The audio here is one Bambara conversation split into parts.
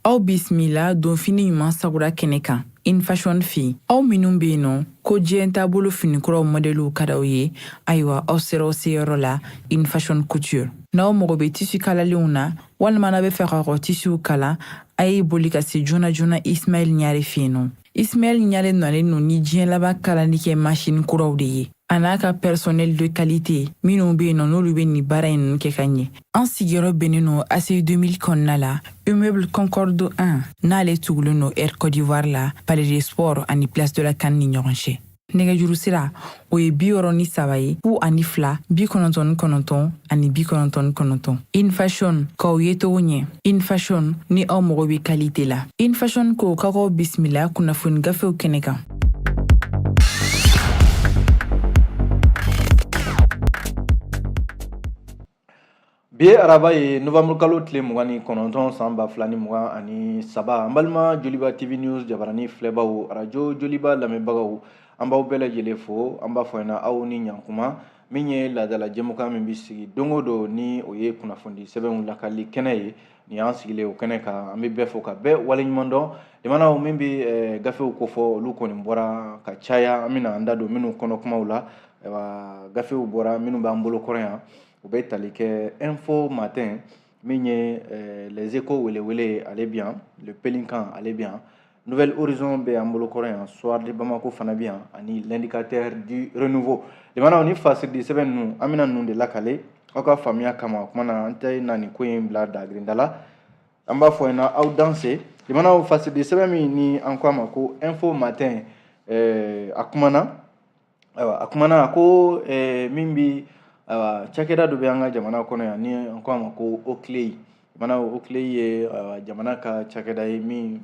Aw bisimila donfini ɲuman sagura kɛnɛ kan Infashion fɛ yen. Aw minnu bɛ yen nɔ ko diɲɛ taabolo finikuraw mɔdɛliw ka d'aw ye, ayiwa aw sera aw seyɔrɔ la Infashion Couture. N'aw mago bɛ tisi kalalenw na walima n'aw bɛ fɛ k'aw ka tisiw kala, a ye boli ka se joona joona Ismaël Ɲare fɛ yen nɔ. Ismaël Ɲare nalen don ni diɲɛ laban kalali kɛ masini kuraw de ye, a n'a ka personnel de qualité minnu bɛ yen nɔ n'olu bɛ nin baara in ninnu kɛ ka ɲɛ. An sigiyɔrɔ bɛnnen don ACI 2000 kɔnɔna la, immeuble Concorde 1, n'ale tugulen don Air Côte d'Ivoire la, Palais des Sports ani Place de la CAN ni ɲɔgɔn cɛ. Nɛgɛjuru sira o ye 63 ye, 02 99 ani 99. Infashion k'aw ye cogo ɲɛ. Infashion, ni aw mago bɛ qualité la. Infashion ko k'aw bisimila kunnafoni gafew kɛnɛ kan. Bi ye araba ye, novembre kalo tile 29, san 2023. An balima Joliba TV News jabarani filɛbaw, arajo Joliba lamɛnbagaw, an b'aw bɛɛ lajɛlen fo. An b'a fɔ ɲɛna aw ni ɲankuma. Min ye laadala jɛmukan min bɛ sigi don o don, ni o ye kunnafoni sɛbɛnw lakali kɛnɛ ye, nin y'an sigilen o kɛnɛ kan. An bɛ bɛɛ fo ka bɛɛ waleɲuman dɔn. Limanaw min bɛ gafew kofɔ, olu kɔni bɔra ka caya. An bɛna an da don minnu kɔnɔ kumaw la. Ayiwa, gafew bɔra minnu b'an bolo kɔrɔ yan, u bɛ tali kɛ Info Matin, min ye Les Échos welewele, ale bi yan, Le Pélican, ale bi yan, Nouvel Horizon bɛ an bolo kɔrɔ yan, Soir de Bamako fana bi yan, ani L'Indicateur du Renouveau. Limanaw, ni fasiridi sɛbɛn ninnu, an bɛna ninnu de lakale aw ka faamuya kama. O kuma na, an tɛ na nin ko in bila dagirinda la, an b'a fɔ ɲɛna aw danse. Limanaw, fasiridi sɛbɛn min ni an ko a ma ko Info Matin, a kumana, ayiwa, a kumana a ko min bi, ayiwa, cakɛda dɔ bɛ an ka jamana kɔnɔ yan ni an ko a ma ko OCLEI. Limanaw, OCLEI ye, ayiwa, jamana ka cakɛda ye min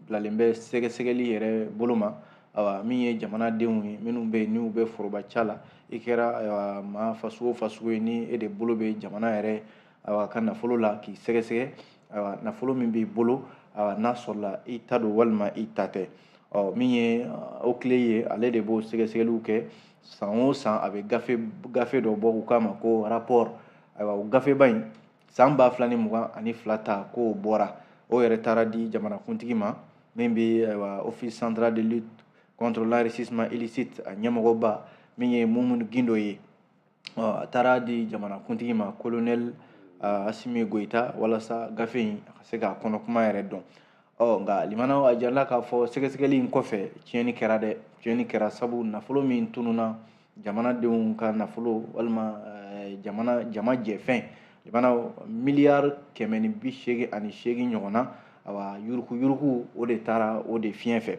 bilalen bɛ sɛgɛsɛgɛli yɛrɛ bolo ma. Ayiwa, min ye jamanadenw ye minnu bɛ yen n'u bɛ foroba ca la, i kɛra, ayiwa, maa fasugu o fasugu ye, ni e de bolo bɛ jamana yɛrɛ, ayiwa, ka nafolo la, k'i sɛgɛsɛgɛ, ayiwa, nafolo min b'i bolo, ayiwa, n'a sɔrɔla i ta don walima i ta tɛ. Ɔ, min ye OCLEI ye, ale de b'o sɛgɛsɛgɛliw kɛ san o san. A bɛ gafe dɔ bɔ, u k'a ma ko rapport. Ayiwa, o gafeba in, san 2022 ta, k'o bɔra, o yɛrɛ taara di jamanakuntigi ma, min bɛ, ayiwa, Office central de lutte contre l'enrichissement illicite, a ɲɛmɔgɔba min ye Moumouni Guindo ye. Ɔ, a taara di jamanakuntigi ma, colonel Assimi Goïta, walasa gafe in a ka se k'a kɔnɔ kuma yɛrɛ dɔn. Ɔ, nka limanaw, a jirala k'a fɔ sɛgɛsɛgɛli in kɔfɛ, tiɲɛni kɛra dɛ, tiɲɛni kɛra, sabu nafolo min tununna, jamanadenw ka nafolo walima jamana jama jɛfɛn, limanaw, miliyari 188 ɲɔgɔn na, awa, yuruku yuruku, o de taara o de fiɲɛ fɛ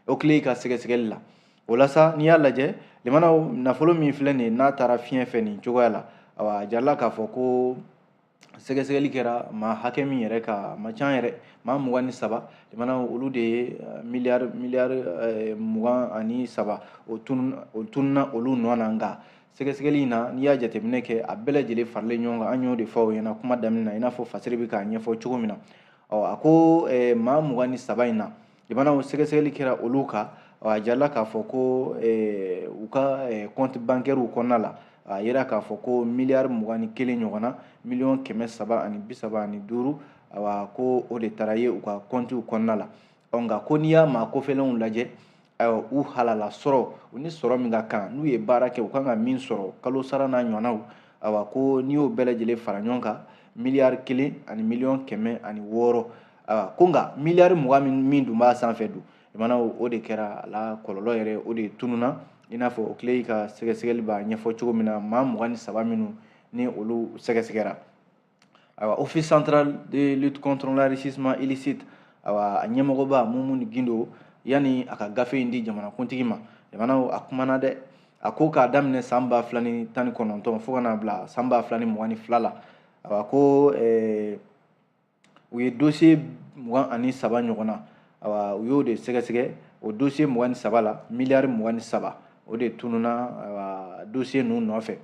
OCLEI ka sɛgɛsɛgɛli la. O la sa, n'i y'a lajɛ, limanaw, nafolo min filɛ nin ye, n'a taara fiɲɛ fɛ nin cogoya la, awa, a jirala k'a fɔ ko sɛgɛsɛgɛli kɛra maa hakɛ min yɛrɛ kan, a ma ca yɛrɛ, maa 23. Limanaw, olu de ye miliyari 23, o tununna olu nɔ na. Nka sɛgɛsɛgɛli in na, n'i y'a jateminɛ kɛ, a bɛɛ lajɛlen faralen ɲɔgɔn kan, an y'o de fɔ aw ɲɛna kuma daminɛ na, i n'a fɔ fasiri bɛ k'a ɲɛfɔ cogo min na. Ɔ, a ko maa 23 in na, limanaw, sɛgɛsɛgɛli kɛra olu kan. A jirala k'a fɔ ko u ka compte bancaire kɔnɔna la, a yira k'a fɔ ko miliyari 21 ɲɔgɔn na, miliyɔn 335, ayiwa, ko o de taara ye u ka compte kɔnɔna la. Ɔ, nka ko n'i y'a maa kofɛlenw lajɛ, ayiwa, u halala sɔrɔ, u ni sɔrɔ min ka kan, n'u ye baara kɛ, u kan ka min sɔrɔ kalo sara n'a ɲɔgɔnnaw, ayiwa, ko n'i y'o bɛɛ lajɛlen fara ɲɔgɔn kan, miliyari 1 ani miliyɔn 106. Ayiwa, ko nka miliyari 20 min dun b'a sanfɛ dun, limanaw, o de kɛra a la kɔlɔlɔ yɛrɛ, o de tununna, i n'a fɔ OCLEI ka sɛgɛsɛgɛli b'a ɲɛfɔ cogo min na, maa 23 minnu ni olu sɛgɛsɛgɛra. Ayiwa, Office central de lutte contre l'enrichissement illicite, ayiwa, a ɲɛmɔgɔba Moumouni Guindo, yanni a ka gafe in di jamanakuntigi ma, limanaw, a kumana dɛ. A ko k'a daminɛ san 2019 fo ka n'a bila san 2022 la, ayiwa, ko u ye dossier 23 ɲɔgɔn na, ayiwa, u y'o de sɛgɛsɛgɛ. O dossier 23 la, miliyari 23, o de tununna, ayiwa, dossier ninnu nɔfɛ.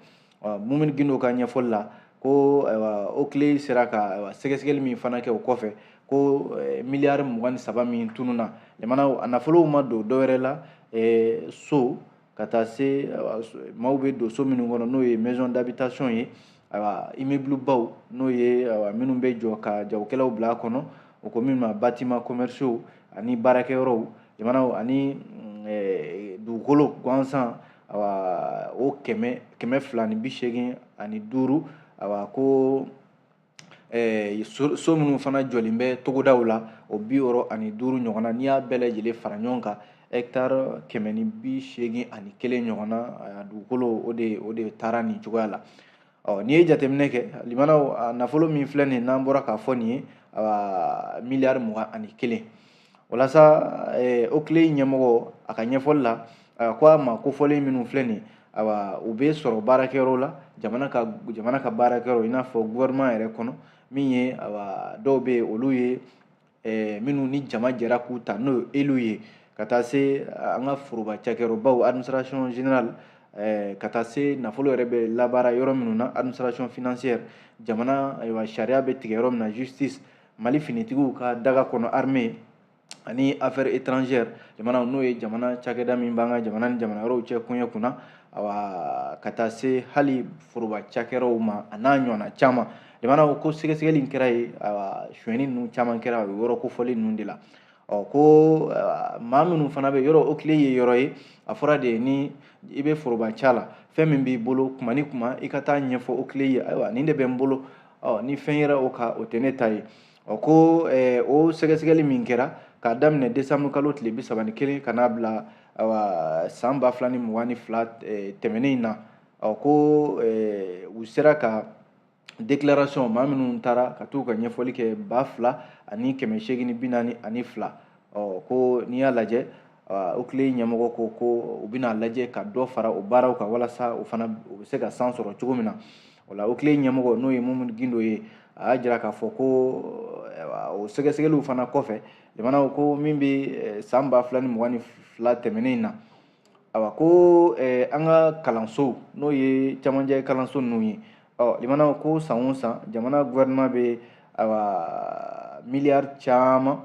Moumouni Guindo ka ɲɛfɔli la, ko, ayiwa, OCLEI sera ka, ayiwa, sɛgɛsɛgɛli min fana kɛ o kɔfɛ, ko miliyari 23 min tununna, limanaw, a nafolow ma don dɔwɛrɛ la, so ka taa se, ayiwa, maaw bɛ don so minnu kɔnɔ, n'o ye maison d'habitation ye, ayiwa, immeuble baw, n'o ye, ayiwa, minnu bɛ jɔ ka jagokɛlaw bila a kɔnɔ. O ko min ma bâtiment commerciaux ani baarakɛyɔrɔw jamanaw ani dugukolo gansan, awa o 285, awa ko so minnu fana jɔlen bɛ togodaw la, o 65 ɲɔgɔnna. N'i y'a bɛɛ lajɛlen fara ɲɔgɔn kan, hectare 181 ɲɔgɔnna dugukolo, o de taara nin cogoya la. Ɔ n'i ye jateminɛ kɛ, limanaw, a nafolo min filɛ nin ye, n'an bɔra k'a fɔ nin ye, awa miliyari 21. Walasa OCLEI ɲɛmɔgɔ a ka ɲɛfɔli la, ko a ma kofɔlen minnu filɛ nin ye, awa u bɛ sɔrɔ baarakɛyɔrɔ la, jamana ka baarakɛyɔrɔ, i n'a fɔ gouvernement yɛrɛ kɔnɔ, min ye awa dɔw bɛ yen olu ye minnu ni jama jɛra k'u ta, n'o ye élu ye, ka taa se an ka foroba cakɛyɔrɔbaw administration générale, ka taa se nafolo yɛrɛ bɛ labaara yɔrɔ minnu na, administration financière, jamana ayiwa sariya bɛ tigɛ yɔrɔ min na, justice, Mali finitigiw ka daga kɔnɔ, armée ani affaires étrangères, jamana n'o ye jamana cakɛda min b'an ka jamana ni jamana wɛrɛw cɛ koɲɛ kunna, awa ka taa se hali foroba cakɛyɔrɔw ma, a n'a ɲɔgɔnna caman. Jamana ko sɛgɛsɛgɛli in kɛra yen, awa sonyɛni ninnu caman kɛra o yɔrɔ kofɔlen ninnu de la. Ɔ ko maa minnu fana bɛ yɔrɔ, OCLEI ye yɔrɔ ye, a fɔra de ni i bɛ foroba ca la, fɛn min b'i bolo, kuma ni kuma i ka taa ɲɛfɔ OCLEI ye, ayiwa nin de bɛ n bolo, ɔ ni fɛn yɛrɛ o kan, o tɛ ne ta ye. Ɔ ko o sɛgɛsɛgɛli min kɛra k'a daminɛ décembre kalo tile 31 ka n'a bila awa san 2022 tɛmɛnen in na, ɔ ko u sera ka déclaration, maa minnu taara ka t'u ka ɲɛfɔli kɛ, 2842. Ɔ ko n'i y'a lajɛ, OCLEI ɲɛmɔgɔ ko u bɛna lajɛ ka dɔ fara o baaraw kan, walasa o fana u bɛ se ka san sɔrɔ cogo min na. O la OCLEI ɲɛmɔgɔ, n'o ye Mumuni Gindo ye, a y'a jira k'a fɔ ko o sɛgɛsɛgɛliw fana kɔfɛ, jamanaw ko min bɛ san 2022 tɛmɛnen in na, awa ko an ka kalansow, n'o ye camancɛ kalanso ninnu ye, ɔ limanaw ko san o san jamana gouvernement bɛ awa miliyari caman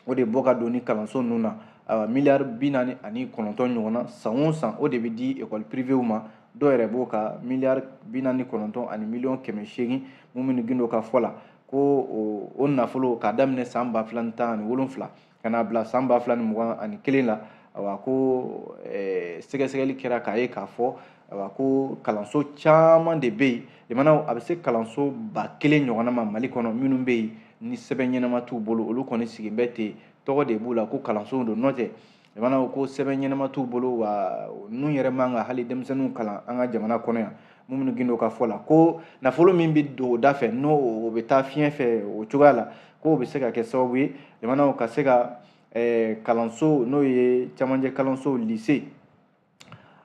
o de bɔ ka don ni kalanso ninnu na, awa miliyari 49 ɲɔgɔnna san o san, o de bɛ di école privée ma, dɔw yɛrɛ b'o ka miliyari 49 ani miliyɔn 800. Mumuni Gindo ka fɔ la, ko o nafolo k'a daminɛ san 2017 ka n'a bila san 2021 la, awa ko sɛgɛsɛgɛli kɛra k'a ye k'a fɔ awa ko kalanso caman de bɛ yen, jamanaw a bɛ se kalanso 1000 ɲɔgɔnna ma Mali kɔnɔ, minnu bɛ yen ni sɛbɛn ɲɛnama t'u bolo, olu kɔni sigilen bɛ ten, tɔgɔ de b'u la ko kalanso don, n'o tɛ jamanaw ko sɛbɛn ɲɛnama t'u bolo, wa ninnu yɛrɛ man ka hali denmisɛnninw kalan an ka jamana kɔnɔ yan. Mumuni Gindo ka fɔ la, ko nafolo min bɛ don o da fɛ, n'o o bɛ taa fiɲɛ fɛ o cogoya la, k'o bɛ se ka kɛ sababu ye jamanaw ka se ka kalanso, n'o ye camancɛ kalanso lycée,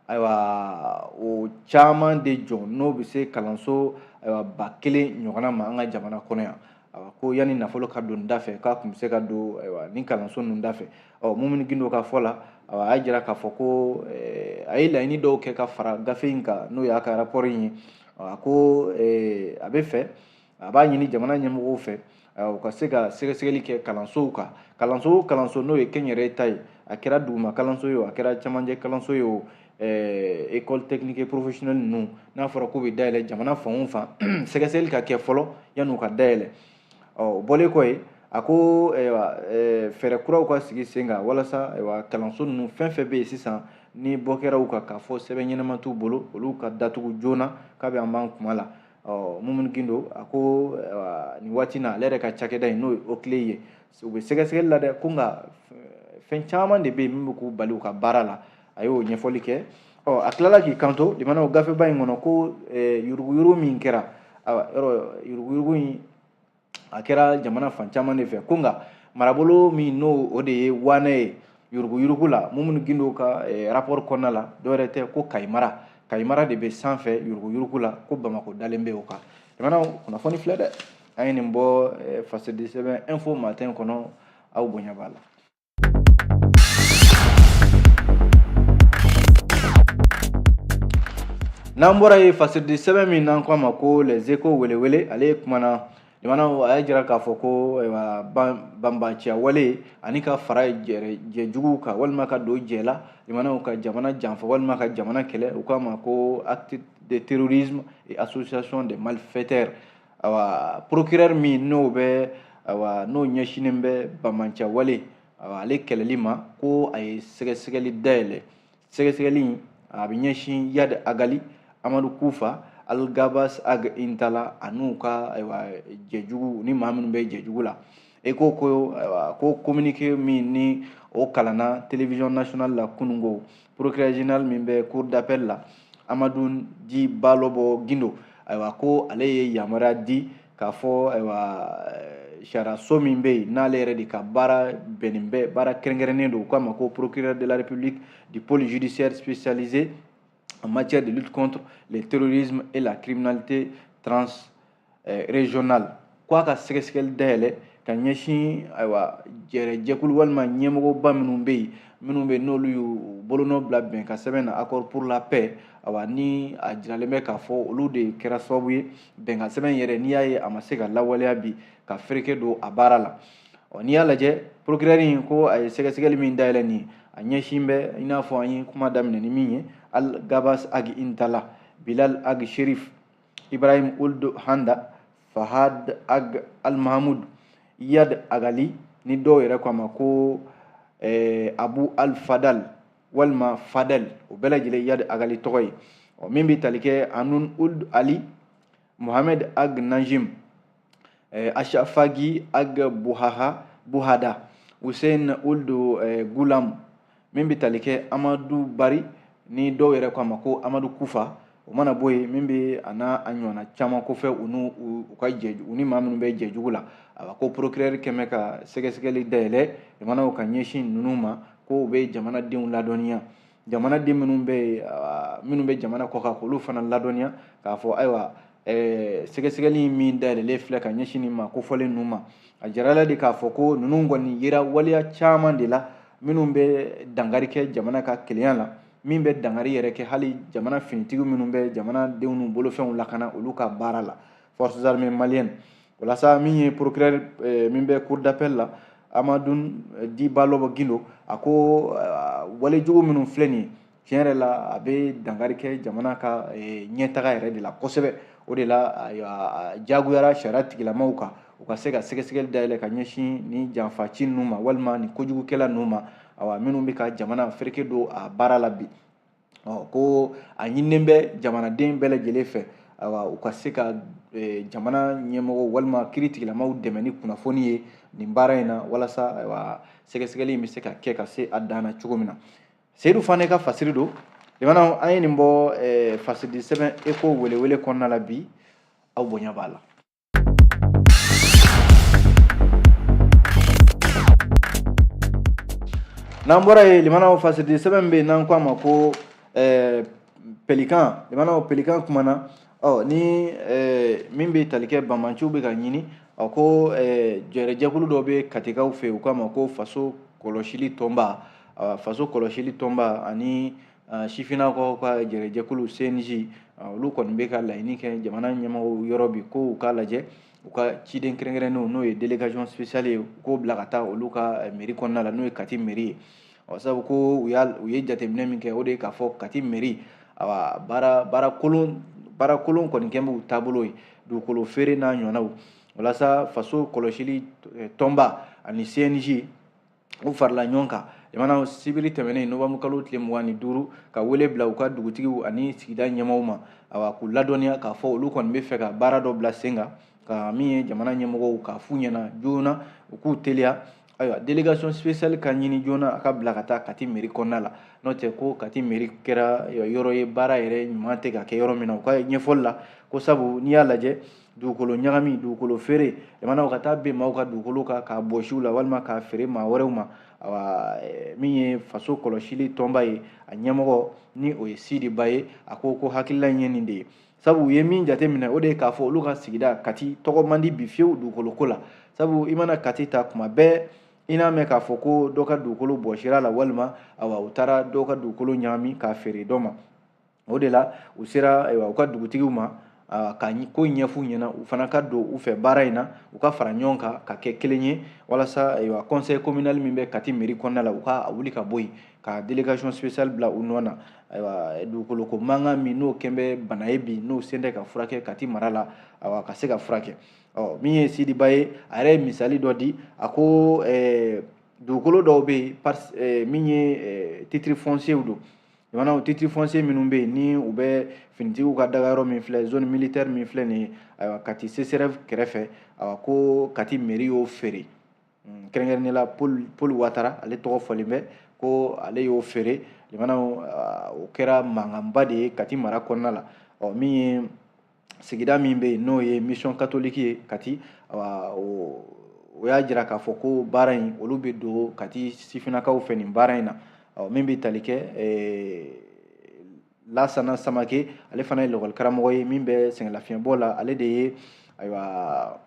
ayiwa o caman de jɔ, n'o bɛ se kalanso ayiwa 1000 ɲɔgɔnna ma an ka jamana kɔnɔ yan. Awa ko yanni nafolo ka don da fɛ, k'a tun bɛ se ka don ayiwa ni kalanso ninnu da fɛ. Ɔ Mumuni Gindo ka fɔ la, awa a y'a jira k'a fɔ ko a ye laɲini dɔw kɛ ka fara gafe in kan, n'o y'a ka rapport in ye. A ko a bɛ fɛ, a b'a ɲini jamana ɲɛmɔgɔw fɛ, u ka se ka sɛgɛsɛgɛli kɛ kalansow kan, kalanso o kalanso n'o ye kɛnyɛrɛye ta ye, a kɛra duguma kalanso ye o, a kɛra camancɛ kalanso ye o, école technique et professionnelle ninnu, n'a fɔra k'u bɛ dayɛlɛ jamana fan o fan, sɛgɛsɛgɛli ka kɛ fɔlɔ yan'u ka dayɛlɛ. Ɔ o bɔlen kɔ yen, a ko ayiwa fɛɛrɛ kuraw ka sigi sen kan, walasa ayiwa kalanso ninnu fɛn fɛn bɛ yen sisan ni bɔ kɛra u kan k'a fɔ sɛbɛn ɲɛnama t'u bolo, olu ka datugu joona k'a bɛ an b'an kuma la. Ɔ Mumuni Gindo a ko nin waati in na, ale yɛrɛ ka cakɛda in, n'o ye OCLEI ye, u bɛ sɛgɛsɛgɛli la dɛ, ko nka fɛn caman de bɛ yen min bɛ k'u bali u ka baara la, a y'o ɲɛfɔli kɛ. Ɔ a tilala k'i kanto limanaw gafeba in kɔnɔ ko yuruguyurugu min kɛra, ayiwa yɔrɔ yuruguyurugu in a kɛra jamana fan caman de fɛ, ko nka marabolo min n'o o de ye wanɛ ye yuruguyurugu la, Mumuni Gindo ka rapport kɔnɔna la, dɔwɛrɛ tɛ ko Kayi mara, Kayi mara de bɛ sanfɛ yuruguyurugu la, ko Bamakɔ dalen bɛ o kan. Jamanaw kunnafoni filɛ dɛ, an ye nin bɔ fasidi sɛbɛn Info Matin kɔnɔ, aw bonya b'a la. N'an bɔra yen, fasidi sɛbɛn min n'an ko a ma ko Les Échos welewele, ale kumana jamanaw, a y'a jira k'a fɔ ko ayiwa banbanciya wale ani ka fara jɛjuguw kan, walima ka don jɛ la, jamanaw ka jamana janfa walima ka jamana kɛlɛ, u k'a ma ko acte de terrorisme et association des malfaiteurs. Awa procureur min n'o bɛ ayiwa n'o ɲɛsinnen bɛ banbaanciya wale, ayiwa ale kɛlɛli ma, ko a ye sɛgɛsɛgɛli dayɛlɛ. Sɛgɛsɛgɛli in a bɛ ɲɛsin Iyad Ag Ghali, Amadu Kufa, Algabas Ag Intala an'u ka ayiwa jɛjugu ni maa minnu bɛ jɛjugu la. E ko ko ayiwa ko communiqué min ni o kalanna télévision nationale la kununko, procureur général min bɛ cour d'appel la, Amadu Di Balɔbɔ Gindo, ayiwa ko ale ye yamaruya di k'a fɔ ayiwa sariyaso min bɛ yen n'ale yɛrɛ de ka baara bɛnnen bɛ baara kɛrɛnkɛrɛnnen don, u k'a ma ko procureur de la République du pôle judiciaire spécialisé en matière de lutte contre le terrorisme et la criminalité transrégionale, ko a ka sɛgɛsɛgɛli dayɛlɛ ka ɲɛsin ayiwa jɛrɛjɛkulu walima ɲɛmɔgɔba minnu bɛ yen, minnu bɛ yen n'olu y'u bolonɔ bila bɛnkan sɛbɛn na, accord pour la paix. Ayiwa ni a jiralen bɛ k'a fɔ olu de kɛra sababu ye bɛnkan sɛbɛn yɛrɛ, n'i y'a ye a ma se ka lawaleya bi, ka fereke don a baara la. Ɔ n'i y'a lajɛ, procureur in ko a ye sɛgɛsɛgɛli min dayɛlɛ nin ye, a ɲɛsin bɛ, i n'a fɔ an ye kuma daminɛ ni min ye, Al Gabas Ag Intala, Bilal Ag Sherif, Ibrahim Ould Handa, Fahad Ag Al Mahamoud, Iyad Ag Ghali, ni dɔw yɛrɛ ko a ma ko Abu Al Fadal walima Fadel, o bɛɛ lajɛlen Iyad Ag Ghali tɔgɔ ye. Ɔ min bɛ tali kɛ Anun Ould Ali, Mohamed Ag Najim, Ashafagi Ag Buhaha Buhada, Hussein Ould Gulam, min bɛ tali kɛ Amadu Bari, ni dɔw yɛrɛ ko a ma ko Amadu Kufa. O mana bɔ yen, min bɛ a n'a a ɲɔgɔnna caman kɔfɛ, u n'u u ka jɛ, u ni maa minnu bɛ jɛjugu la. Ayiwa ko procureur kɛmɛ ka sɛgɛsɛgɛli dayɛlɛ jamanaw ka ɲɛsin ninnu ma, ko u bɛ jamanadenw ladɔnniya, jamanaden minnu bɛ yen, minnu bɛ jamana kɔ kan, k'olu fana ladɔnniya k'a fɔ ayiwa sɛgɛsɛgɛli min dayɛlɛlen filɛ ka ɲɛsin nin ma kofɔlen ninnu ma. A jirala de k'a fɔ ko ninnu kɔni yera waleya caman de la minnu bɛ dankari kɛ jamana ka kelenya la, min bɛ dankari yɛrɛ kɛ hali jamana finitigi minnu bɛ jamanadenw n'u bolofɛnw lakana, olu ka baara la, forces armées maliennes. Walasa min ye procureur min bɛ cour d'appel la, Amadu Di Balɔbɔ Gindo, a ko walejugu minnu filɛ nin ye, tiɲɛ yɛrɛ la a bɛ dankari kɛ jamana ka ɲɛtaga yɛrɛ de la kosɛbɛ. O de la a diyagoyara sariya tigilamaw kan, u ka se ka sɛgɛsɛgɛli dayɛlɛ ka ɲɛsin ni janfaci ninnu ma walima ni kojugukɛla ninnu ma, awa minnu bɛ ka jamana fereke don a baara la bi. Ɔ ko a ɲininen bɛ jamanaden bɛɛ lajɛlen fɛ, ayiwa u ka se ka jamana ɲɛmɔgɔw walima kiiri tigilamaw dɛmɛ ni kunnafoni ye nin baara in na, walasa ayiwa sɛgɛsɛgɛli in bɛ se ka kɛ ka se a dan na cogo min na. Seyidu Fane ka fasiri don. Limanaw, an ye nin bɔ fasiridi sɛbɛn Eko welewele kɔnɔna la bi, aw bonya b'a la. N'an bɔra yen, limanaw, fasiridi sɛbɛn bɛ yen n'an ko a ma ko Pelikan. Limanaw, Pelikan kumana ɔ ni min bɛ tali kɛ banbaanciw bɛ ka ɲini, ɔ ko jɛrɛjɛkulu dɔ bɛ Katikaw fɛ yen, u k'a ma ko faso kɔlɔsili tɔnba, faso kɔlɔsili tɔnba ani sifinnakaw ka jɛrɛjɛkulu CNJ, olu kɔni bɛ ka laɲini kɛ jamana ɲɛmɔgɔw yɔrɔ bi, ko u k'a lajɛ u ka ciden kɛrɛnkɛrɛnnenw, n'o ye délégation spéciale ye, u k'o bila ka taa olu ka mairie kɔnɔna la, n'o ye Kati mairie ye. Ɔ sabu ko u ye jateminɛ min kɛ, o de ye k'a fɔ Kati mairie, awa baara kolon kɔni kɛn b'u taabolo ye, dugukolo feere n'a ɲɔgɔnnaw. Walasa faso kɔlɔsili tɔnba ani CNJ u farala ɲɔgɔn kan jamana sibiri tɛmɛnen novembre kalo tile 25, ka wele bila u ka dugutigiw ani sigida ɲɛmaaw ma, awa k'u ladɔnniya k'a fɔ olu kɔni bɛ fɛ ka baara dɔ bila sen kan, ka min ye jamana ɲɛmɔgɔw k'a f'u ɲɛna joona, u k'u teliya, ayiwa délégation spéciale ka ɲini joona a ka bila ka taa Kati mairie kɔnɔna la. N'o tɛ ko Kati mairie kɛra yɔrɔ ye baara yɛrɛ ɲuman tɛ ka kɛ yɔrɔ min na, u ka ɲɛfɔli la, ko sabu n'i y'a lajɛ dugukolo ɲagami, dugukolo feere, jamanaw ka taa bin maaw ka dugukolo kan k'a bɔsi u la walima k'a feere maa wɛrɛw ma. Awa min ye faso kɔlɔsili tɔnba ye, a ɲɛmɔgɔ ni o ye Sidi Ba ye, a ko ko hakilila in ye nin de ye, sabu u ye min jateminɛ, o de ye k'a fɔ olu ka sigida Kati tɔgɔ man di bi fiyewu dugukolo ko la. Sabu i mana Kati ta kuma bɛɛ, i n'a mɛn k'a fɔ ko dɔ ka dugukolo bɔsira la, walima awa u taara dɔ ka dugukolo ɲagami k'a feere dɔ ma. O de la u sera ayiwa u ka dugutigiw ma. ka ko ɲɛf'u ɲɛna, u fana ka don u fɛ baara in na, u ka fara ɲɔgɔn kan ka kɛ kelen ye, walasa ayiwa conseil communal min bɛ Kati mairie kɔnɔna la, u ka wuli ka bɔ yen, ka délégation spéciale bila u nɔ na. Ayiwa, dugukolo ko mankan min n'o kɛn bɛ bana ye bi, n'o sen tɛ ka furakɛ Kati mara la, ayiwa ka se ka furakɛ. Ɔ min ye Sidiba ye, a yɛrɛ ye misali dɔ di, a ko dugukolo dɔw bɛ yen min ye titre foncier don. Jamanaw titre foncier minnu bɛ yen ni u bɛ finitigiw ka dagayɔrɔ min filɛ, zone militaire min filɛ nin ye, ayiwa Kati CSRéf kɛrɛfɛ, ayiwa ko Kati mairie y'o feere, kɛrɛnkɛrɛnnenya la Paul Watara, ale tɔgɔ fɔlen bɛ ko ale y'o feere. Jamanaw, o kɛra mankanba de ye Kati mara kɔnɔna la. Ɔ min ye sigida min bɛ yen n'o ye mission catholique ye Kati, ayiwa o y'a jira k'a fɔ ko baara in, olu bɛ don Kati sifinnakaw fɛ nin baara in na. Ɔ min bɛ tali kɛ Lasana Samake, ale fana ye lakɔli karamɔgɔ ye min bɛ sɛgɛnlafiɲɛbɔ la, ale de ye ayiwa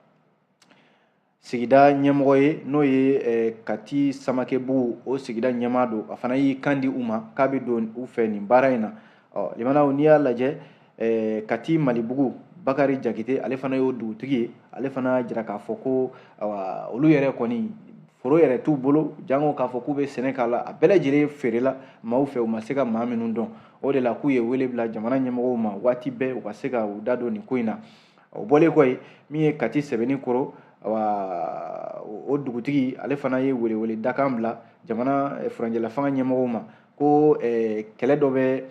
sigida ɲɛmɔgɔ ye, n'o ye Kati Samakebugu, o sigida ɲɛmaa don. A fana y'i kan di u ma k'a bɛ don u fɛ nin baara in na. Ɔ limanaw, n'i y'a lajɛ Kati Malibugu, Bakari Jakite, ale fana y'o dugutigi ye, ale fana y'a jira k'a fɔ ko ayiwa olu yɛrɛ kɔni foro yɛrɛ t'u bolo, jango k'a fɔ k'u bɛ sɛnɛ k'a la, a bɛɛ lajɛlen feerela maaw fɛ, u ma se ka maa minnu dɔn. O de la k'u ye wele bila jamana ɲɛmɔgɔw ma waati bɛɛ, u ka se ka u da don nin ko in na. O bɔlen kɔ yen, min ye Kati Sɛbɛnni-Kɔrɔ, awa o dugutigi, ale fana ye welewele dakan bila jamana furancɛla fanga ɲɛmɔgɔw ma ko kɛlɛ dɔ bɛ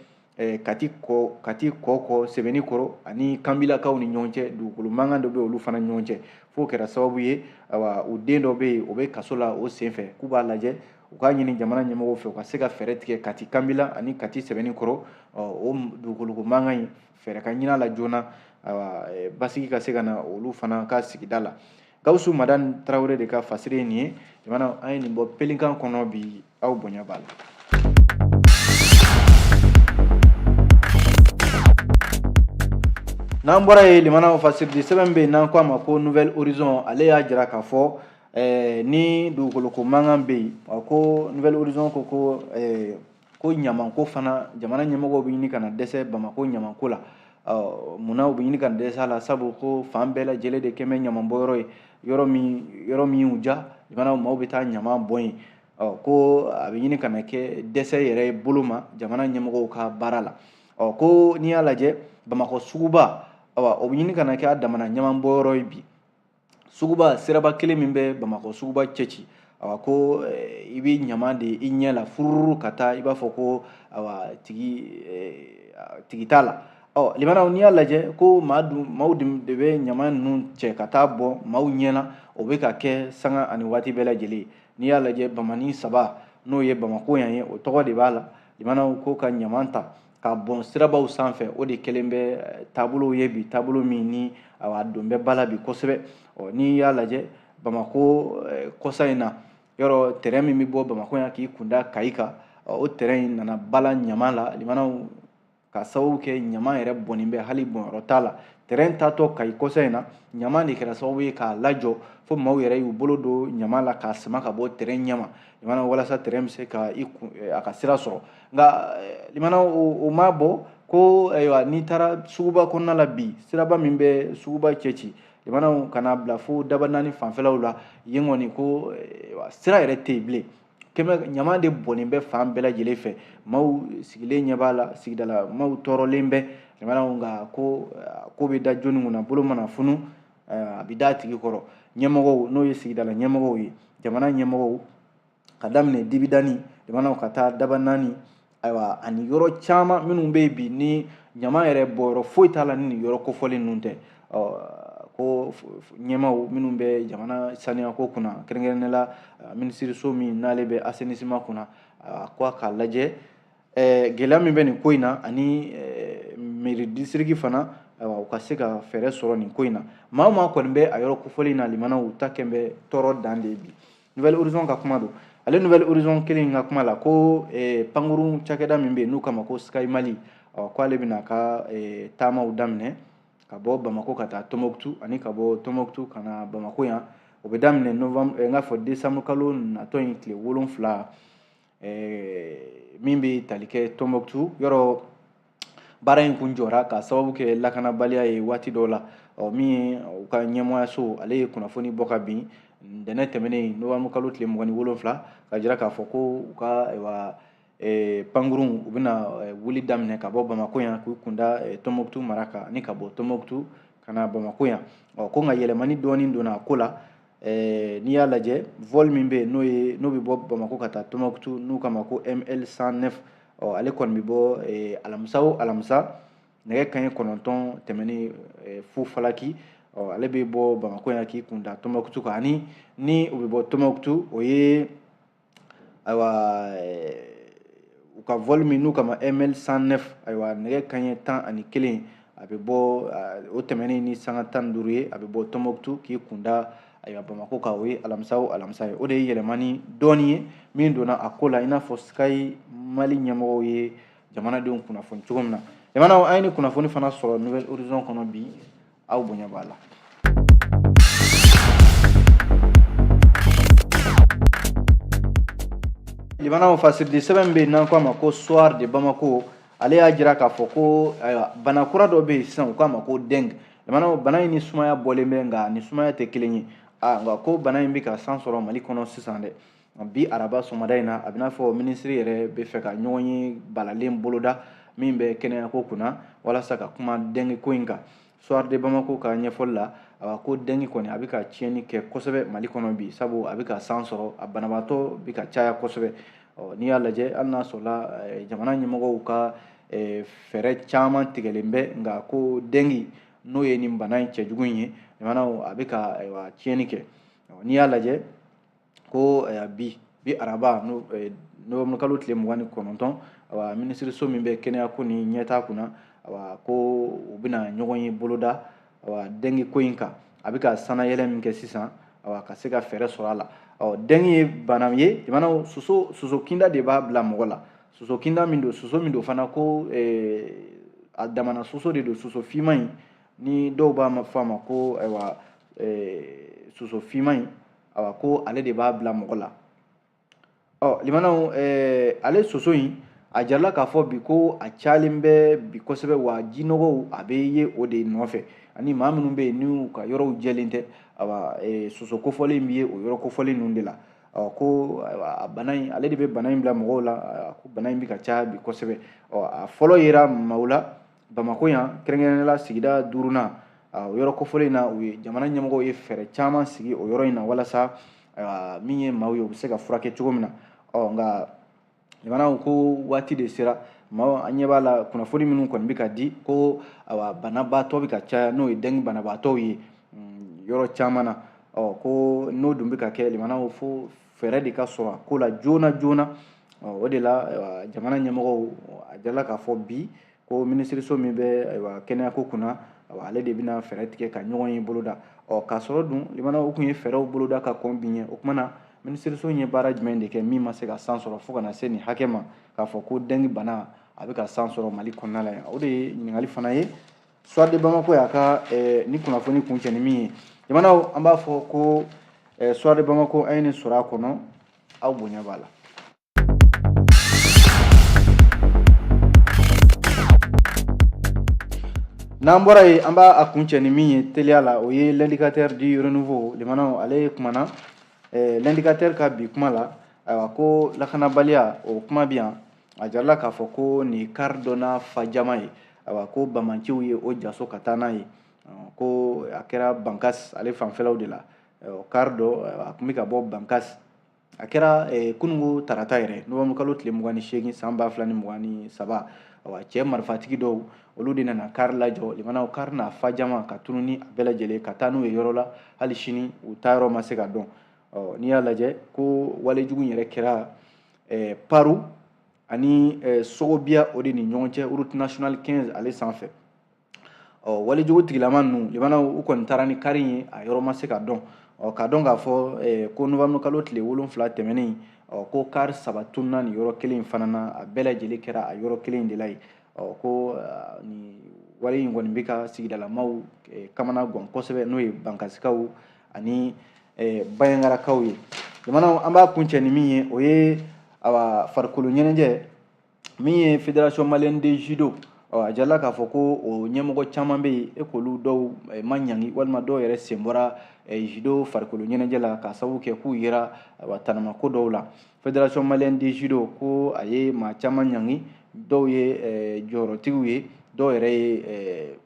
Kati kɔ Sɛbɛnni-Kɔrɔ ani Kanbilakaw ni ɲɔgɔn cɛ, dugukolo mankan dɔ bɛ olu fana ɲɔgɔn cɛ, f'o kɛra sababu ye awa u den dɔ bɛ yen, o bɛ kaso la o senfɛ, k'u b'a lajɛ, u k'a ɲini jamana ɲɛmɔgɔw fɛ u ka se ka fɛɛrɛ tigɛ Kati Kanbila ani Kati Sɛbɛnni-Kɔrɔ, o dugukolo mankan in fɛɛrɛ ka ɲini a la joona, ayiwa basigi ka se ka na olu fana ka sigida la. Gawusu Madani Tarawele de ka fasiri ye nin ye. Jamana, an ye nin bɔ pelinkan kɔnɔ bi, aw bonya b'a la. N'an bɔra yen, limanaw, fasiridi sɛbɛn bɛ yen n'an ko a ma ko Nouvel Horizon, ale y'a jira k'a fɔ ni dugukolo ko mankan bɛ yen, ko Nouvel Horizon ko ko ɲamanko fana, jamana ɲɛmɔgɔw bɛ ɲini ka na dɛsɛ Bamakɔ ɲamanko la. Munna u bɛ ɲini ka na dɛsɛ a la? Sabu ko fan bɛɛ lajɛlen de kɛn bɛ ɲamanbɔyɔrɔ ye, yɔrɔ min y'u ja, jamana maaw bɛ taa ɲaman bɔn yen. Ko a bɛ ɲini ka na kɛ dɛsɛ yɛrɛ bolo ma jamana ɲɛmɔgɔw ka baara la. Ko n'i y'a lajɛ Bamakɔ suguba, awa o bɛ ɲini ka na kɛ a damana ɲamanbɔyɔrɔ ye bi. Suguba siraba kelen min bɛ Bamakɔ suguba cɛci, awa ko i bɛ ɲaman de i ɲɛ la fururu ka taa, i b'a fɔ ko awa tigi t'a la. Ɔ limanaw, n'i y'a lajɛ ko maaw de bɛ ɲaman ninnu cɛ ka taa bɔn maaw ɲɛ na, o bɛ ka kɛ sanga ani waati bɛɛ lajɛlen. N'i y'a lajɛ Bamani 3, n'o ye Bamakɔ yan ye, o tɔgɔ de b'a la. Limanaw, ko ka ɲaman ta ka bɔn sirabaw sanfɛ, o de kɛlen bɛ taabolow ye bi, taabolo min ni a don bɛ ba la bi kosɛbɛ. Ɔ n'i y'a lajɛ Bamakɔ kɔsa in na, yɔrɔ terrain min bɛ bɔ Bamakɔ yan k'i kunda Kayi kan, o terrain in nana bala ɲaman la. Limanaw, ka sababu kɛ ɲaman yɛrɛ bɔnnen bɛ, hali bɔnyɔrɔ t'a la. Terrain taatɔ Kayi kɔsa in na, ɲaman de kɛra sababu ye k'a lajɔ, fo maaw yɛrɛ y'u bolo don ɲaman la k'a sama ka bɔ terrain ɲɛma, limanaw, walasa terrain bɛ se ka a ka sira sɔrɔ. Nka limanaw, o ma bɔ ko ayiwa n'i taara suguba kɔnɔna la bi, siraba min bɛ suguba cɛci, limanaw, ka n'a bila fo daba naani fanfɛlaw la yen kɔni, ko sira yɛrɛ tɛ yen bilen. Kɛmɛ ɲaman de bɔnnen bɛ fan bɛɛ lajɛlen fɛ, maaw sigilen ɲɛ b'a la, sigidala maaw tɔɔrɔlen bɛ, limanaw. Nka ko bɛ da jɔnni kunna, bolo mana funu a bɛ da a tigi kɔrɔ. Ɲɛmɔgɔw, n'o ye sigidala ɲɛmɔgɔw ye, jamana ɲɛmɔgɔw, ka daminɛ Dibidani, limanaw, ka taa daba naani, ayiwa ani yɔrɔ caman minnu bɛ yen bi ni ɲaman yɛrɛ bɔyɔrɔ foyi t'a la ni nin yɔrɔ kofɔlen ninnu tɛ. Ko ɲɛmaaw minnu bɛ jamana saniyako kunna, kɛrɛnkɛrɛnnenya la minisiriso min n'ale bɛ assainissement kunna, ko a k'a lajɛ gɛlɛya min bɛ nin ko in na, ani mairie district fana, ayiwa u ka se ka fɛɛrɛ sɔrɔ nin ko in na. Maa o maa kɔni bɛ a yɔrɔ kofɔlen in na, limanaw, u ta kɛn bɛ tɔɔrɔ dan de ye bi. Nouvel Horizon ka kuma don. Ale Nouvel Horizon kelen in ka kuma la, ko pankurun cakɛda min bɛ yen n'u k'a ma ko Sky Mali, ko ale bɛna a ka taamaw daminɛ ka bɔ Bamakɔ ka taa Tombouctou, ani ka bɔ Tombouctou ka na Bamakɔ yan. O bɛ daminɛ novembre, n k'a fɔ décembre kalo natɔ in tile 7, min bɛ tali kɛ Tombouctou yɔrɔ. Baara in kun jɔra ka sababu kɛ lakanabaliya ye waati dɔw la. Ɔ, min ye u ka ɲɛmɔgɔyaso, ale ye kunnafoni bɔ ka bin ntɛnɛn tɛmɛnen, novembre kalo tile 27, ka jira k'a fɔ ko u ka, ayiwa, pankurun u bɛna wuli daminɛ ka bɔ Bamakɔ yan k'u kunda Tɔnbɔkutu mara kan, ani ka bɔ Tɔnbɔkutu ka na Bamakɔ yan. Ɔ, ko nka yɛlɛmani dɔɔni donna a ko la. N'i y'a lajɛ, vol min bɛ yen, n'o ye n'o bɛ bɔ Bamakɔ ka taa Tɔnbɔkutu, n'u k'a ma ko ML 109, ɔ, ale kɔni bɛ bɔ alamisa o alamisa nɛgɛ kanɲɛ 9 tɛmɛnen fu falaki. Ɔ, ale bɛ bɔ Bamakɔ yan k'i kun da Tɔnbɔkutu kan, ani ni u bɛ bɔ Tɔnbɔkutu, o ye, ayiwa, u ka vol min n'u k'a ma ML 109, ayiwa, nɛgɛ kanɲɛ 11, a bɛ bɔ o tɛmɛnen ni sanga 15 ye, a bɛ bɔ Tɔnbɔkutu k'i kun da, ayiwa, Bamakɔ kan. O ye alamisa o alamisa ye. O de ye yɛlɛmani dɔɔni ye min donna a ko la, i n'a fɔ Sky Mali ɲɛmɔgɔw ye jamanadenw kunnafoni cogo min na. Jamanaw, an ye ni kunnafoni fana sɔrɔ Nouvel Horizon kɔnɔ bi, aw bonya b'a la. Limanaw, fasiridi sɛbɛn bɛ yen n'an ko a ma ko Soir de Bamako, ale y'a jira k'a fɔ ko, ayiwa, bana kura dɔ bɛ yen sisan, u k'a ma ko dengue. Limanaw, bana in ni sumaya bɔlen bɛ, nka ni sumaya tɛ kelen ye. Aa, nka ko bana in bɛ ka san sɔrɔ Mali kɔnɔ sisan dɛ. Bi araba sɔgɔmada in na, a bɛ n'a fɔ minisiri yɛrɛ bɛ fɛ ka ɲɔgɔn ye balalen boloda min bɛ kɛnɛyako kunna, walasa ka kuma dengue ko in kan. Soir de Bamako ka ɲɛfɔli la, a ko dengue kɔni a bɛ ka tiɲɛni kɛ kosɛbɛ Mali kɔnɔ bi, sabu a bɛ ka san sɔrɔ, a banabaatɔ bɛ ka caya kosɛbɛ. Ɔ, n'i y'a lajɛ, hali n'a sɔrɔla jamana ɲɛmɔgɔw ka fɛɛrɛ caman tigɛlen bɛ, nka ko dengue, n'o ye nin bana in cɛjugu in ye, jamanaw, a bɛ ka, ayiwa, tiɲɛni kɛ. N'i y'a lajɛ ko bi araba, novembre kalo tile 29, awa, minisiriso min bɛ kɛnɛyako ni ɲɛtaa kunna, awa, ko u bɛna ɲɔgɔn ye boloda, awa, dengue ko in kan, a bɛ ka sanayɛlɛ min kɛ sisan, awa, ka se ka fɛɛrɛ sɔrɔ a la. Ɔ, dengue ye bana ye, jamanaw, soso kinda de b'a bila mɔgɔ la. Soso kinda min don, soso min don fana, ko a damana soso de don, soso finman in, ni dɔw b'a fɔ a ma ko, ayiwa, soso finman in, awa, ko ale de b'a bila mɔgɔ la. Ɔ, limanaw, ale soso in, a jarala k'a fɔ bi ko a cayalen bɛ bi kosɛbɛ, wa jinɔgɔw a bɛ ye o de nɔfɛ, ani maa minnu bɛ yen n'u ka yɔrɔw jɛlen tɛ, awa, soso kofɔlen bɛ ye o yɔrɔ kofɔlen ninnu de la. Ɔ, ko a bana in, ale de bɛ bana in bila mɔgɔw la. Ko bana in bɛ ka caya bi kosɛbɛ. Ɔ, a fɔlɔ yera maaw la Bamakɔ yan, kɛrɛnkɛrɛnnenya la sigida duurunan, o yɔrɔ kofɔlen in na. U ye jamana ɲɛmɔgɔw ye fɛɛrɛ caman sigi o yɔrɔ in na, walasa min ye maaw ye, u bɛ se ka furakɛ cogo min na. Ɔ, nka jamanaw, ko waati de sera maaw, an ɲɛ b'a la kunnafoni minnu kɔni bɛ ka di ko, awa, banabaatɔ bɛ ka caya, n'o ye dengue banabaatɔw ye yɔrɔ caman na. Ɔ, ko n'o dun bɛ ka kɛ, limanaw, fo fɛɛrɛ de ka sɔrɔ a ko la joona joona. Ɔ, o de la jamana ɲɛmɔgɔw a jirala k'a fɔ bi ko minisiriso min bɛ, ayiwa, kɛnɛyako kunna, ayiwa, ale de bɛna fɛɛrɛ tigɛ ka ɲɔgɔn ye boloda. Ɔ, k'a sɔrɔ dun, limanaw, u tun ye fɛɛrɛw boloda ka kɔn bi ɲɛ. O tuma na, minisiriso in ye baara jumɛn de kɛ min ma se ka san sɔrɔ fo ka na se nin hakɛ ma, k'a fɔ ko dengue bana a bɛ ka san sɔrɔ Mali kɔnɔna la yan? O de ye ɲininkali fana ye. Soir de Bamako y'a ka ni kunnafoni kuncɛ ni min ye, jamanaw, an b'a fɔ ko Soir de Bamako, an ye nin sɔrɔ a kɔnɔ, aw bonya b'a la. N'an bɔra yen, an b'a a kuncɛ ni min ye teliya la, o ye L'Indicateur du Renouveau. Limanaw, ale kumana L'Indicateur ka bi kuma la, ayiwa, ko lakanabaliya o kuma bi yan. A jarala k'a fɔ ko nin kari dɔ n'a fa jama ye, ayiwa, ko bamanciw ye o jaso ka taa n'a ye, ko a kɛra Bankas ale fanfɛlaw de la. Kari dɔ, a tun bɛ ka bɔ Bankas, a kɛra kununko tarata yɛrɛ, novembre kalo tile 28 san 2023. Awa, cɛ marifatigi dɔw, olu de nana kari lajɔ. Limanaw, kari n'a fa jama ka tunu ni a bɛɛ lajɛlen ka taa n'u ye yɔrɔ la, hali sini u taa yɔrɔ ma se ka dɔn. Ɔ, n'i y'a lajɛ ko walejugu in yɛrɛ kɛra Paru ani Sogobiya, o de ni ɲɔgɔn cɛ, route nationale 15 ale sanfɛ. Ɔ, walejugu tigilama ninnu, limanaw, u kɔni taara ni kari ye, a yɔrɔ ma se ka dɔn. Ɔ, k'a dɔn k'a fɔ ko novembre kalo tile 7 tɛmɛnen, ɔ, ko kari saba tununa nin yɔrɔ kelen in fana na, a bɛɛ lajɛlen kɛra a yɔrɔ kelen in de la yen. Ɔ, ko nin wale in kɔni bɛ ka sigidalamaw kamana gan kosɛbɛ, n'o ye Bankasikaw ani Bayangarakaw ye. Jamanaw, an b'a kuncɛ ni min ye, o ye, awa, farikolo ɲɛnajɛ min ye Fédération malienne de judo. Ɔ, a jirala k'a fɔ ko o ɲɛmɔgɔ caman bɛ yen, e k'olu dɔw ma ɲangi walima dɔw yɛrɛ sen bɔra judo farikolo ɲɛnajɛ la k'a sababu kɛ k'u yera tanamako dɔw la. Fédération malienne de judo ko a ye maa caman ɲangi, dɔw ye jɔyɔrɔtigiw ye, dɔw yɛrɛ ye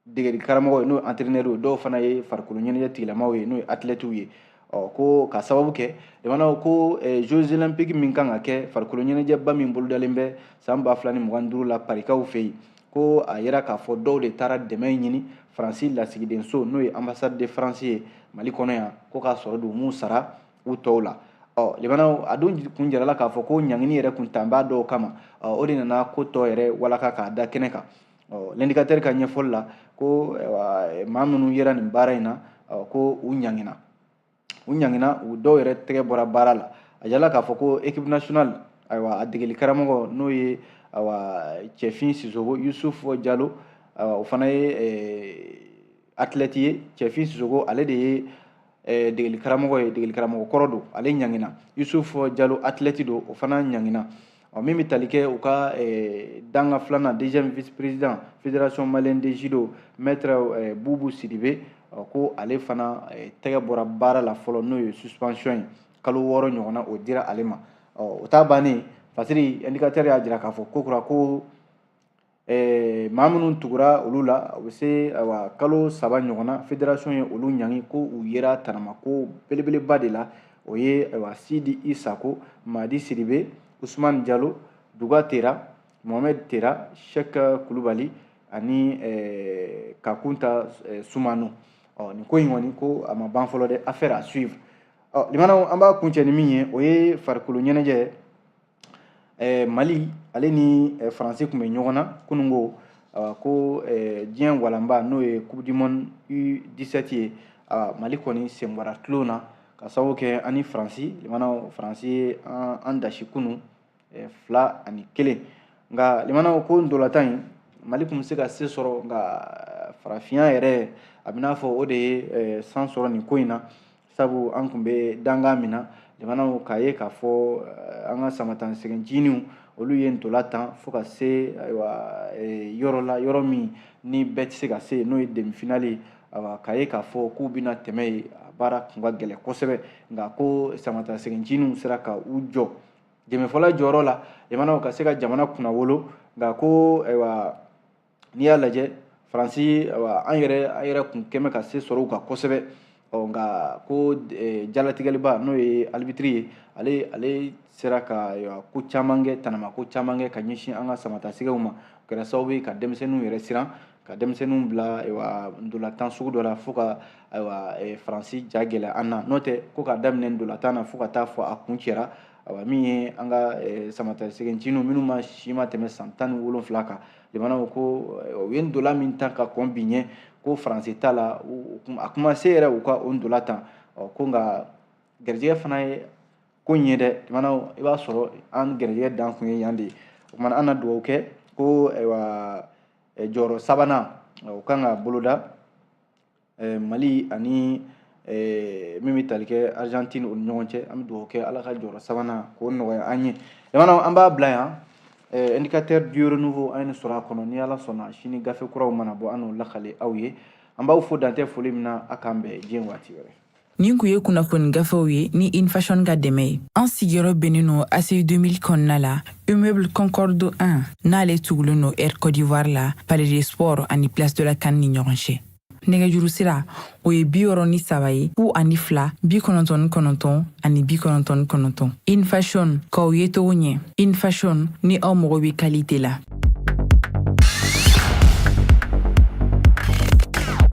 degeli karamɔgɔ ye, n'o ye entraîneur ye, dɔw fana ye farikolo ɲɛnajɛ tigilamaw ye, n'o ye athlètes ye. Ɔ, ko ka sababu kɛ jamanaw ko Jeux olympiques min kan ka kɛ, farikolo ɲɛnajɛba min bolodalen bɛ san 2025 la Parikaw fɛ yen, ko a yira k'a fɔ dɔw de taara dɛmɛ ɲini Faransi lasigidenso, n'o ye ambassade de France ye Mali kɔnɔ yan, ko k'a sɔrɔ don m'u sara u tɔw la. Ɔ, limanaw, a dun kun jirala k'a fɔ ko ɲangini yɛrɛ kun tan b'a dɔw kama. Ɔ, o de nana ko tɔ yɛrɛ walaka k'a da kɛnɛ kan. Ɔ, l'indicateur ka ɲɛfɔli la, ko maa minnu yera nin baara in na, ko u ɲangina, u ɲangina, u dɔw yɛrɛ tɛgɛ bɔra baara la. A jirala k'a fɔ ko équipe nationale, ayiwa, a degeli karamɔgɔ, n'o ye, ayiwa, Cɛfin Sisoko, Yusuf Jalo, o fana ye athlète ye. Cɛfin Sisoko, ale de ye degeli karamɔgɔ ye, degeli karamɔgɔ kɔrɔ don, ale ɲangina. Yusuf Jalo, athlète don, o fana ɲangina. Ɔ, min bɛ tali kɛ u ka danga filanan, deuxième vice président Fédération malienne de judo, maître Bubu Sidibe, ko ale fana tɛgɛ bɔra baara la fɔlɔ, n'o ye suspension ye, kalo 6 ɲɔgɔnna o dira ale ma. Ɔ, o t'a bannen, Fasiri, indicateur y'a jira k'a fɔ ko kura ko maa minnu tugura olu la, o bɛ se, ayiwa, kalo 3 ɲɔgɔnna, fédération ye olu ɲangi, ko u yera tanamako belebeleba de la. O ye, ayiwa, Sidi Isako, Madi Sidibe, Usman Jalo, Duga Tera, Mohamed Tera, Sheikh Kulubali ani Kakunta Sumano. Ɔ, nin ko in kɔni, ko a ma ban fɔlɔ dɛ, affaire à suivre. Ɔ, limanaw, an b'a kuncɛ ni min ye, o ye farikolo ɲɛnajɛ. Mali ale ni Faransi tun bɛ ɲɔgɔn na kununko, ko diɲɛ walanba, n'o ye Coupe du monde U17 ye. Mali kɔni sen bɔra tulon na ka sababu kɛ ani Faransi. Limanaw, Faransi ye an dasi kunu 2-1. Nka limanaw, ko ntolantan in, Mali tun bɛ se ka se sɔrɔ, nka farafinya yɛrɛ, a bɛ n'a fɔ o de ye san sɔrɔ nin ko in na, sabu an tun bɛ dankan min na, limanaw, k'a ye k'a fɔ an ka samatan sɛgɛnjiniw, olu ye ntola tan fo ka se, ayiwa, yɔrɔ la, yɔrɔ min ni bɛɛ tɛ se ka se, n'o ye demi-finale ye. Ayiwa, k'a ye k'a fɔ k'u bɛna tɛmɛ yen, a baara tun ka gɛlɛn kosɛbɛ. Nka ko samata sɛgɛnjiniw sera ka u jɔ dɛmɛfɔla jɔyɔrɔ la, limanaw, ka se ka jamana kunnawolo. Nka ko, ayiwa, n'i y'a lajɛ Faransi, ayiwa, an yɛrɛ kun kɛmɛ ka se sɔrɔ u kan kosɛbɛ. Ɔ, nka ko jalatigɛliba, n'o ye arbitre ye, ale sera ka, ayiwa, ko caman kɛ, tanama ko caman kɛ ka ɲɛsin an ka samatasɛgɛw ma. O kɛra sababu ye ka denmisɛnninw yɛrɛ siran, ka denmisɛnninw bila, ayiwa, ntolantan sugu dɔ la, fo ka, ayiwa, Faransi ja gɛlɛya an na. N'o tɛ, ko k'a daminɛ ntolantan na fo ka taa fɔ a kun cɛra, ayiwa, min ye an ka samatasɛgɛncininw minnu ma si ma tɛmɛ san 17 kan, limanaw, ko u ye ntolan min tan ka kɔn bi ɲɛ, ko Faransi ta la, a kuma se yɛrɛ u ka o ntolan tan. Ɔ, ko nka garijɛgɛ fana ye ko in ye dɛ. Limanaw, i b'a sɔrɔ an garijɛgɛ dan kun ye yan de ye. O kumana, an na dugawu kɛ ko, ayiwa, jɔyɔrɔ sabanan o kan ka boloda Mali ani min bɛ tali kɛ Argentine, o ni ɲɔgɔn cɛ. An bɛ dugawu kɛ Ala ka jɔyɔrɔ sabanan k'o nɔgɔya an ye. Limanaw, an b'a bila yan. Indicateur du renouveau, an ye nin sɔrɔ a kɔnɔ. Ni Ala sɔnna, sini gafe kuraw mana bɔ, an n'o lakale aw ye. An b'aw fo dantɛ foli min na. A k'an bɛn diɲɛ waati wɛrɛ. Nin kun ye kunnafoni gafew ye ni Infashion ka dɛmɛ ye. An sigiyɔrɔ bɛnnen no ACI 2000 kɔnɔna la, immeuble Concorde 1, n'ale tugulen no Air Côte d'Ivoire la, Palais des Sports ani Place de la CAN ni ɲɔgɔn cɛ. Nɛgɛjuru sira, o ye 63 ye, 02 99 ani 99. Infashion, k'aw ye togo ɲɛ. Infashion, ni aw mago bɛ qualité la.